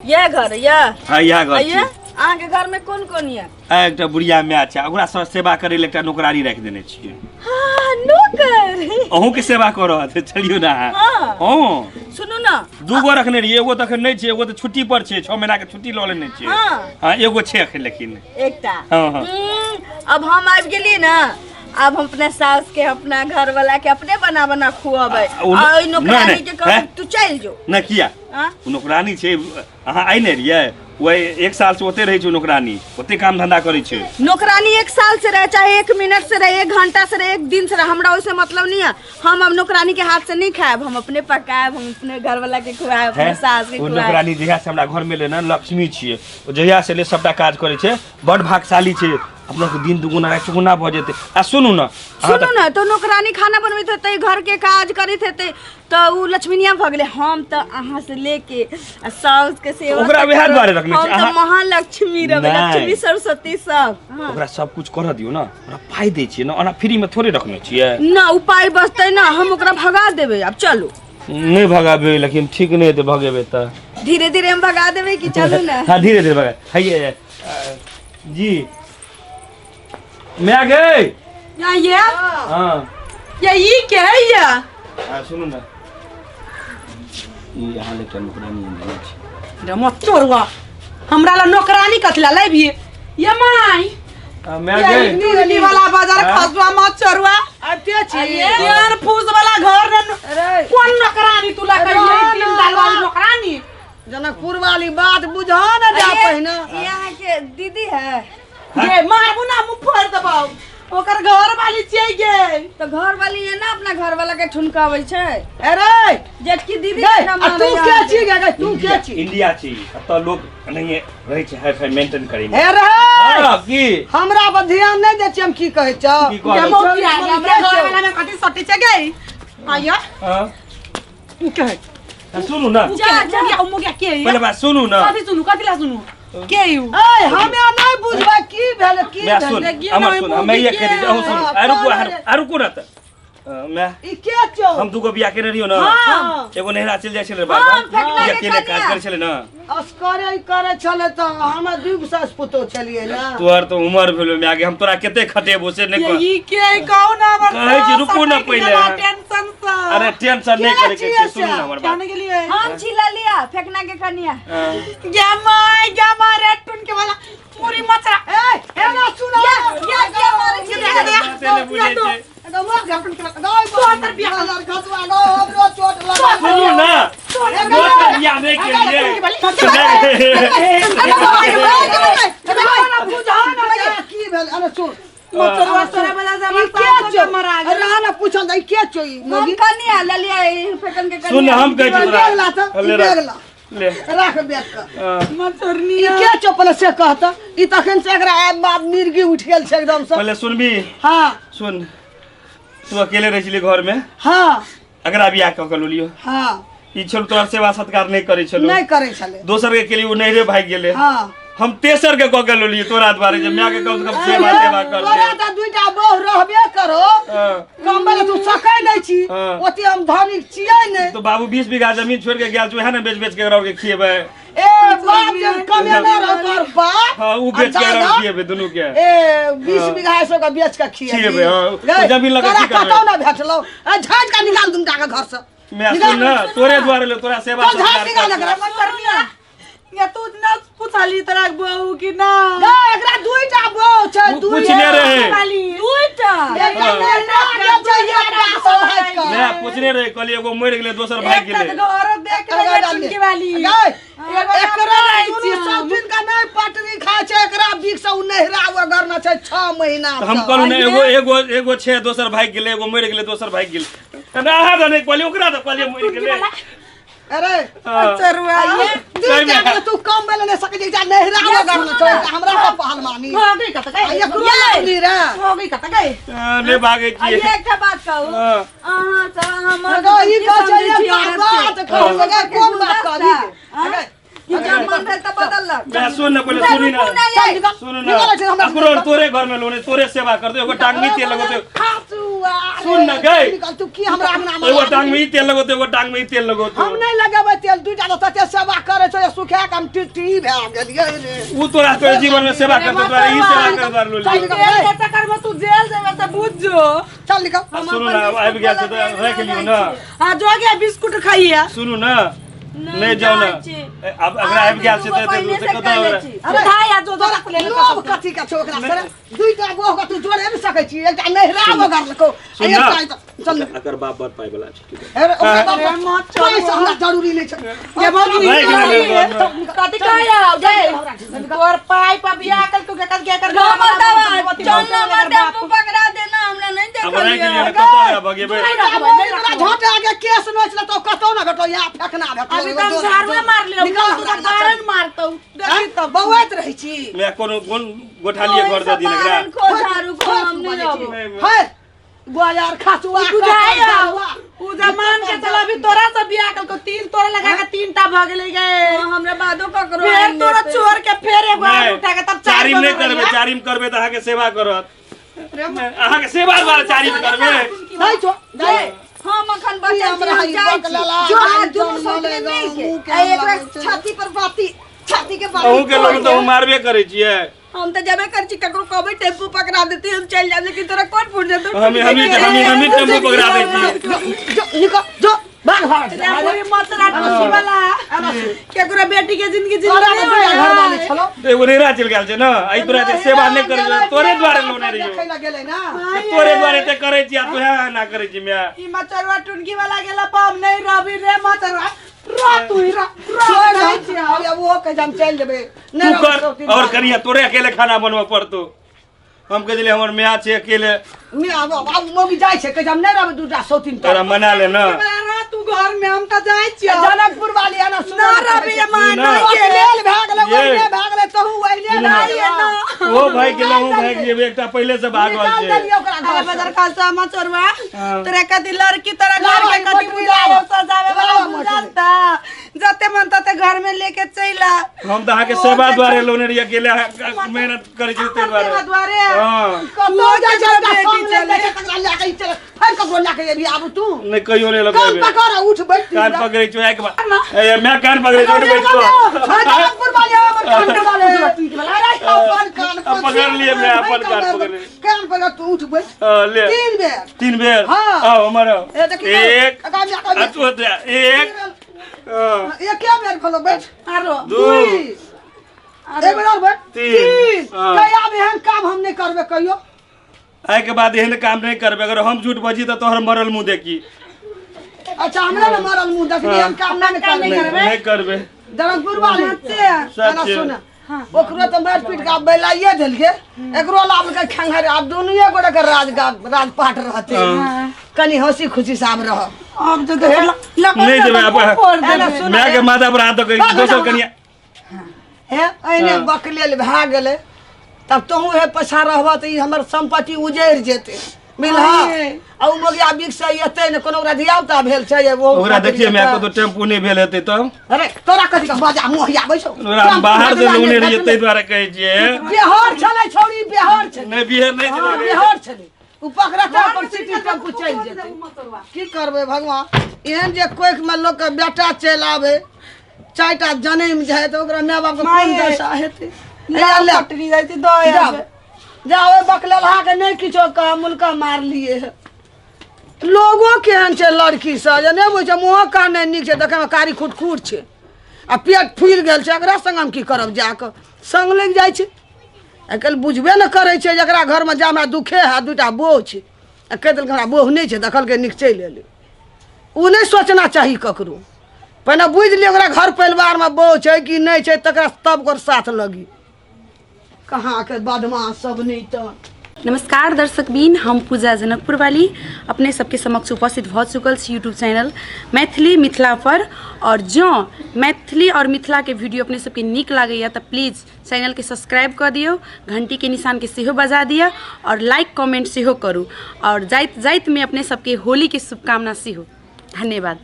यह घर यह? हाँ, इएह घर आइए छै। अहाँके घर में कोन कोन यऽ? आ, एकटा बुढ़िया माय छै, ओकरा सब सेवा करै लए एकटा नौकरानी राखि देने छियै। हाँ, नौकर। अहूँके सेवा करत, चलियौ ने अहाँ। हाँ। हँ। सुनू ने। दूगो रखने रहियै, एगो तऽ एखन नहि छै, एगो तऽ छुट्टी पर छै, 6 महीना के छुट्टी लऽ लेने छियै। हाँ। हाँ, एगो छै एखन लेकिन। एकटा। हाँ, हाँ। अब हम आबि गेलियै ने, अब हम अपना सास के अपना घर वाला के अपने बना बना खुआबै। आ ओहि नौकरानी नहि, के कहबै हैं? तू चलि जो। नहि, किया? हाँ? ओ नौकरानी छै, अहाँ आइ नहि रहियै, ओहि 1 साल से ओते रहै छै ओ नौकरानी, ओते काम धंधा करै छै। नौकरानी 1 साल से रहे, चाहे 1 मिनट से रहे, 1 घंटा से रहे, 1 दिन से रहे, हमरा ओइसे मतलब नहीं है। हम अब नौकरानी के हाथ से नहीं खायब, हम अपने पकायब, हम अपने घर वाला के खुआयब, अपने हैं? सास के ओ खुआयब। नौकरानी जहिया से हमरा घर में ले ने, लक्ष्मी छियै, ओ जहिया से ले सबटा काज करै छै, बड भागशाली छै, अपना के दिन दुगुना राति चौगुना भऽ जेतै। आ सुनू ने, अहाँ सुनू तऽ ने, तो नौकरानी खाना बनबैत हेतै, घर के काज करैत हेतै, तऽ उ लक्ष्मीनिया भऽ गेलै। हम तऽ अहाँ से लेके आ साउस के सेवा ओकरा तऽ वएह करब। दुआरे रखने हम छी, तऽ महालक्ष्मी रहबै, नहि। लक्ष्मी सरस्वती सब। हाँ। ओकरा सब कुछ करऽ दियौ ने, ओकरा पाइ दै छियै ने, ओना फ्री में थोड़े रखने छियै। ना उपाय बचतै ना, हम ओकरा भगा देबै। आब चलू। नहि भगाबै, लेकिन ठीक नहि हेतै भगेबै तऽ। धीरे धीरे हम भगा देबै कि चलू ने। हाँ, धीरे धीरे भगा। हैये, जी मैं गए। या ये? हाँ। या ई के है या? हाँ, सुनू ना, ई अहाँ एकटा नौकरानी आनने छी। रे मत चोरवा, हमरा ला नौकरानी कथला लेबही ये माई? हाँ, मैं ये गए। टुनकी वाला बाजार हाँ? खसुआ मत चोरवा। आते छी। यार फूस वाला घर ने अरे। कोन नौकरानी तू ला अरे कहिए तीन ना, साल वाली ना। नौकरानी? जनकपुर वाली बात बुझा ना जा अरे, पहिने। ये अहाँ के दीदी है? गे मारबू ना मुंह फोड़ देबौ, ओकर घर वाली छियै गे। तो घर वाली है ना, अपना घर वाला के ठुनकाबै छै। अरे जेठकी दीदी गै, के ना आ तू मारै के अहाँके। छी गे, गै, तू के छी? इंडिया छी, एतऽ लोक एनाहिए रहै छै, हाई फाई मेंटेन करै मे। हे रे। हाँ, की? हमरा पर ध्यान नहि दै छी, हम की कहै छौ? की कहै गे छी? मौकी आ गेल, हमरा घर वाला में कथी सटी छै गे? आया। हाँ। तू के है? हाँ, सुनू ना। जा जा मुगिया, मुगिया के है? पहिले बात सुनू ना। कथी सुनू, कथी ला सुनू? के you? ए, हमे नहि बुझबै की भेल, की मैं भेल। सुन, देखिए हमर ना, सुन, ओहि हम ये मौगी कह दै छी, अहूँ सुनू। हाँ, आ, रुकू, कौन आ, रे? आ, रुकू ना तऽ। मैं ई के छौ? हम दूगो बियाह केने रहियो ना। हाँ। एगो नैहरा चलि जाइ छलै बार हाँ, बार। फेकना ई के अकेले काज कनिया। करै छलै ना। असकरे ई करै छलै तऽ हमरा दू सास पुतोह छलियै ना। तोहर तऽ उमर भेलो माय गे, हम तोरा कते खटेबो से नहि ये कह। ई के है? कहू ना हमर कहै छी, सास रुकू ना सटकि पहिले। गेला टेंशन से। अरे टेंशन नहि के करे के छै, छियै सुनू से? ना हमर बात। जाने के लिए। हम छिला लिया फेकना के कनिया। हाँ। गे my, गे my, रे टुन के वाला पूरी मचरा। ए, एना सुना। या, या, के मारै छी? या, या, बाते नहि बुझै छै। सुनू ना, दोसर बियाह नहि केलियै। मचरवा तोरा वाला से हमर सास के मरा गेल। हम कनिया ललिया ई फेकन के कनिया। सुन, हम कहै छी तोरा। ले राख। ले। हाँ। मचरनिया। मिर्गी उठि गेल छै एकदम से। पहिले सुनबी? हाँ। सुन, तू अकेले रहै छली घर में। हाँ। अगरा बियाह कऽ के लोलियो। हाँ। ई छल तोहर सेवा सत्कार नहि करै छलो। नहि करै छलै। दोसर के केली, ओ नैहरे भागि गेलै। हाँ। हम तेसर के कऽ के लोलियो तोरा दुआरे जे माय के कम से कम सेवा सेवा कर तोरा तऽ दुईटा बहु रहबे करो। हाँ। कमबे तू सकै नहि छी। हाँ। ओते हम धनिक छियै नहि। तो बाबू 20 बीघा जमीन छोड़ के गेल छै, वएह ने बेच बेच के एकरा के खिएबै। ए बाप जे कमेने रहो तोहर बाप। हाँ, उ बेच के आ एकरा दादा, खिएबै दुनू के। ए 20 हाँ। बीघा से ओकरा बेच के खिएबै। खिएबै, हाँ। ओ जमीन लऽ के तोरा की करबै? कतौ नहि भेटलौ। ए झाड़ि के निकाल दुनू के घर से। मैं निकाल, सुन ना, तोरे द्वारे ले तोरा सेवा चल, झाड़ सत्कार निकाल कर। एकरा। मचरनिया, या तू ना पूछली तोरा बहू की ना? गै, एकरा दुईटा बहु छै, उ दुई पूछने रहे। दुईटा। एकटा नैहरा गेल छै, एकटा सब भागि कऽ। मैं पूछने रहे, कहलिए एगो मरि गेलै, दोसर भागि एकटा गेलै। तऽ घर देख ले टुनकी वाली। गै, एगो एकरा रहै दुनू छी हम। सब दिन का नहि पटरी खाइ छै, एकरा बीख से उ नैहरा वगैरह न छै 6 महीना तऽ हम से। कहलहुँ ने, एगो एगो एगो छै, दोसर भागि गेलै, एगो मरि गेलै, दोसर भागि गेलै। तऽ अहाँ तऽ नहि कहलियै, ओकरा तऽ कहलियै मरि गेलै। अरे हाँ। चरुआ। दुई टा के तू कम बेले नहि सकै छै, एकटा नैहरा वगैरह न छै, एकटा हमरा पर पहलवानी। भागै कतऽ गई? आ एकरो लगली रे। भागै कतऽ गई? हाँ, नहि भागै आ छियै। ये एकटा बात कहू। हाँ। अहाँ सब अहाँ मर्द गै, ई की कहै छै समझै छी एकटा औरत बात के? कहू, गै, कोन बात कहली? हाँ? गै, कि जब मन भेल तऽ बदललक। मैं सुन ना, पहिले सुनी ना। रुकू ना ये। सुन ना, निकालै छै हमरा। अकरो तोरे घर में लोने तोरे सेवा करते, एगो टांगनी तेल लगोते। खासू। खसुआ। सुन न गई। निकल तू की हमरा अंगना में एगो टांग में ई तेल लगोते, एगो टांग में ई तेल लगोते। हम नहीं लगेबै तेल, दूटा तो तते सेवा करे छौ जे सुखा के हम टिटी भए गेलियै रे। उ तोरा तोरे जीवन में सेवा करते, तोरा ई सेवा कर दुआरे लोली। चल निकल। तेल के चक्कर में तू जेल जेबे से बुझ जो। चल निकल। आ सुनू ना, अब आबि गेल छै तऽ राखि लियौ ना। हाँ जो गया बिस्कुट खाइए। सुनू ना, नहीं जाओ ना। ए, अब अगर आबि गेल छै तऽ एते दूर से कतऽ ओकरा? अरे भाई आ जो जो रख ले। लोभ कथी के छौ ओकरा से? दुईटा गोह के तू जोड़े नहि सकै छी, एकटा नहिरा बगरलको। सुन ना। चल। एकर बाप बड़ पाइ वाला छै। अरे ओकरा बाप अरे मत चलू। पैसा हमरा जरूरी नहि छै। ये भौजी। राखि लेबै। कथी कहया गे तोर पाई पर बियाह कल तू के कल के कर नो मर्दावा, चल ना मर टेम्पू पकड़ा देना, हमरा नहीं अब राखि देखलिए। लियौ ना, कतऽ ओकरा भगेबै? तोरा झोंटे आगे केस नोच लेतौ, कतौ ना भेटौ, यहाँ फेकना भेटौ। अभी तो हम झाड़ुए मार लियो। निकल। तू तो बारन मारतौ। देखी तऽ बौआइत रहै छी। मैं कोनो कोन गोठालिए घर दऽ दियन एकरा? खो झाड़ू खो, हम नहीं रहबो। है गोयार खसुआ। तू जाय उ जमान के चल, अभी तोरा से बियाह कल को तीन तोरा लगा के तीन टा भ गेलै गे। हाँ, हमरा बादो ककरो फेर आनि तोरा लेतै। चोर के फेर एगो आर नहि, उठा के तब चारि चारिम गो नहि न करबै। रहैया। चारिम करबै तऽ अहाँके सेवा करत, अहाँके सेवा द्वारे चारिम करबै। नहीं छो जे, हम अखन बचल छी, हमरा हम ई जाइ छी। बकलला जो गाड़ी हाथ दुनू जन्म सौतले लेगा, मिल के, मुँह के आ एकरा लगै छै। छाती पर बाती, छाती के बाती अहूँके फोड़ लोग तऽ के। मारबे करै छियै। हम तऽ जेबे करै छी, ककरो कहबै टेम्पू पकड़ा देती, हम चलि जायब, लेकिन तोरा कोन फुर्सत? हमी हमी हमी हमी टेम्पू पकड़ा दै छियै। जो निकल, जो भाग भाग। रे पूरी मतरा टूसी वाला केकरो बेटी के जिंदगी तोरा जिंदगी तऽ दूटा घरवाली छलौ। एगो रेरा चलि गेल छै ने, एहि तोरा जे सेवा नहि करै छै, तोरे द्वारे लोने रहियो। देखै लए गेलै ना। तोरे द्वारे ते करै छी आ तोहे एना करै छी माय। ई मचरवा टुनकी वाला गेला पर हम नहीं रहबी रे मचरवा, रह तू ही रह रह। छोड़ नहीं दे। छियै हम। अब ओहो कहै छै हम चलि जेबै। तू नहि रहबै कर सौतीन। और कनिया तोरे अकेले खाना बनबऽ पड़तौ। हम कह देलियै हमर माय छै अकेले। नहि, आब आब मौगी जाइ छै, कहै छै हम नहि रहबै दूटा सौतीन। तोरा मना ले ना। रह तू घर में, हम तऽ जाइ छियै। जनकपुर वाली है ना, सुन। ना रहबी ये माँ। ना। नहीं के लेल भए गेलै। ये। ओहिने भए गेलै, तहु ओहिने सुन भए ना। गेलै। ओ भागि गेलै, ओ भागि जेबै, एकटा पहिले से भागल निकाल छै। देलियै ओकरा अरे घर से। बदर खालसा मचोरवा। हाँ। तोरा कथी लड़की तोरा घर के लावा, कथी मोटरी बुझाए लावा। सजावे वाला लावा मोटरी। बुझाता, जते मन तते घर में लेके चल आ। हम तऽ अहाँके सेवा द्वारे लोने रहियै, अकेले अहाँ मेहनत करै छी ताहि सेवा दुआरे। द्वारे। हँ। कतौ जाइ छै, ओकरा बेटी संग लए चले। जाइ छै, तकरा लए के ई चले। फेर ककरो लए के एबही आब तू? नहि, कहियो नहि कान लगेबै। पकड़, उठ बैठ। कान पकड़ै छौ एक बार, ए मैं कान पकड़ै छौ, उठ बैठ कऽ। जनकपुर वाले हमर कान के वाले। अरे अपन कान अब पकड़ लिए, मैं अपन कान पकड़ लिए। कान पकड़, तू उठ बैठ। हाँ, ले। तीन बेर। तीन बेर। हाँ। आओ हमर आओ। ए, देखी एक आगाँ जा, आगाँ जा। आ, तू जा, एक, हाँ, एके बेर खोलो, बैठ। आरो दू। दुई, एक बेर और बैठ। तीन। तीन। हाँ। कहिया आब एहन काम हम नहि करबै कहियो। आइ के बाद एहन काम नहि करबै। अगर हम झूठ बजी तऽ तोहर मरल मुँह देखी। अच्छा, हमरा ने मरल मुँह देखबी? एहन काम नहि ने करबै। नहि, नहि करबै। जनकपुर वाली। सच। एना सुन, ओकरो तऽ मारि पीट के आब बैलाइए देलकै, एकरो लाबलकै खेंघारि। आब दुनूए गोटे के राज राजपाट रहतै। कनि हंसी खुशी से आब रह। अब जो देख नहि जेबै आब। फोड़ एना देबै। सुन। माय के माथा पर हाथ दऽ के दोसर कनिया हे, एहने बकलेल भए गेलै तब तोहूँ हे पैसा रहबह तऽ ई हमर सम्पत्ति उजड़ि जेतै, बुझलह? आ ओ मोगिया बिक से एतै ने, कोनो ओकरा धियापुता भेल छै जे ओ ओकरा देखिए माय, कतौ टेम्पू नहि भेल हेतै तब। अरे तोरा कथी के मजा मुँह आबै छौ? ओकरा हम बाहर से लोने रहियै ताहि दुआरे कहै छियै। बिहार छलै छौड़ी, बिहार छलै। नहि, बिहार नहि हँ, छलै। बिहार छलै। ओ पकड़तै अपन सिटी टेम्पू चलि जेतै। की करबै भगवान, एहन जे कोखिमे लोकके बेटा चलि आबै, चारिटा जनमि जाय, तऽ ओकरा माय बापके कोन दशा हेतै? हैया ले। पटरी जाइ छी दऽ जाओ जाओ, ओहि बकलेलहा के नहि किछो कह, मुलका मारलिए हे। लोगो केहन छै, लड़की सब जे नहि बुझै छै, मुँहो कान नहि नीक छै, देखैमे कारी खुटखुट छै आ पेट फूलि गेल छै। एकरा संग हम की करब जाकऽ? संग लागि जाइ छै। आइ काल्हि बुझबे ने करै छै। जकरा घरमे जा हमरा दुखे है, दूटा बोह छै आ कहि देलकै हमरा बोह नहि छै, देखलकै नीक चलि एलै। ओ नहि सोचना चाही ककरो। पहिने बुझि लिअ ओकरा घर परिवारमे बोह छै कि नहि छै, तकरा तब ओकर साथ लगी। कहाँके बदमाश सब नहि तऽ। नमस्कार दर्शकबिन, हम पूजा जनकपुर वाली अपने सबके समक्ष उपस्थित भऽ चुकल छी यूट्यूब चैनल मैथिली मिथिला पर। और जँ मैथिली और मिथिलाके वीडियो अपने सबके नीक लागैए तऽ प्लीज चैनलके सब्सक्राइब कऽ दियौ, घंटीके निशानके सेहो बजा दिअ और लाइक कमेंट सेहो करू। और जाइत जाइतमे अपने सबके होलीके शुभकामना सेहो। धन्यवाद।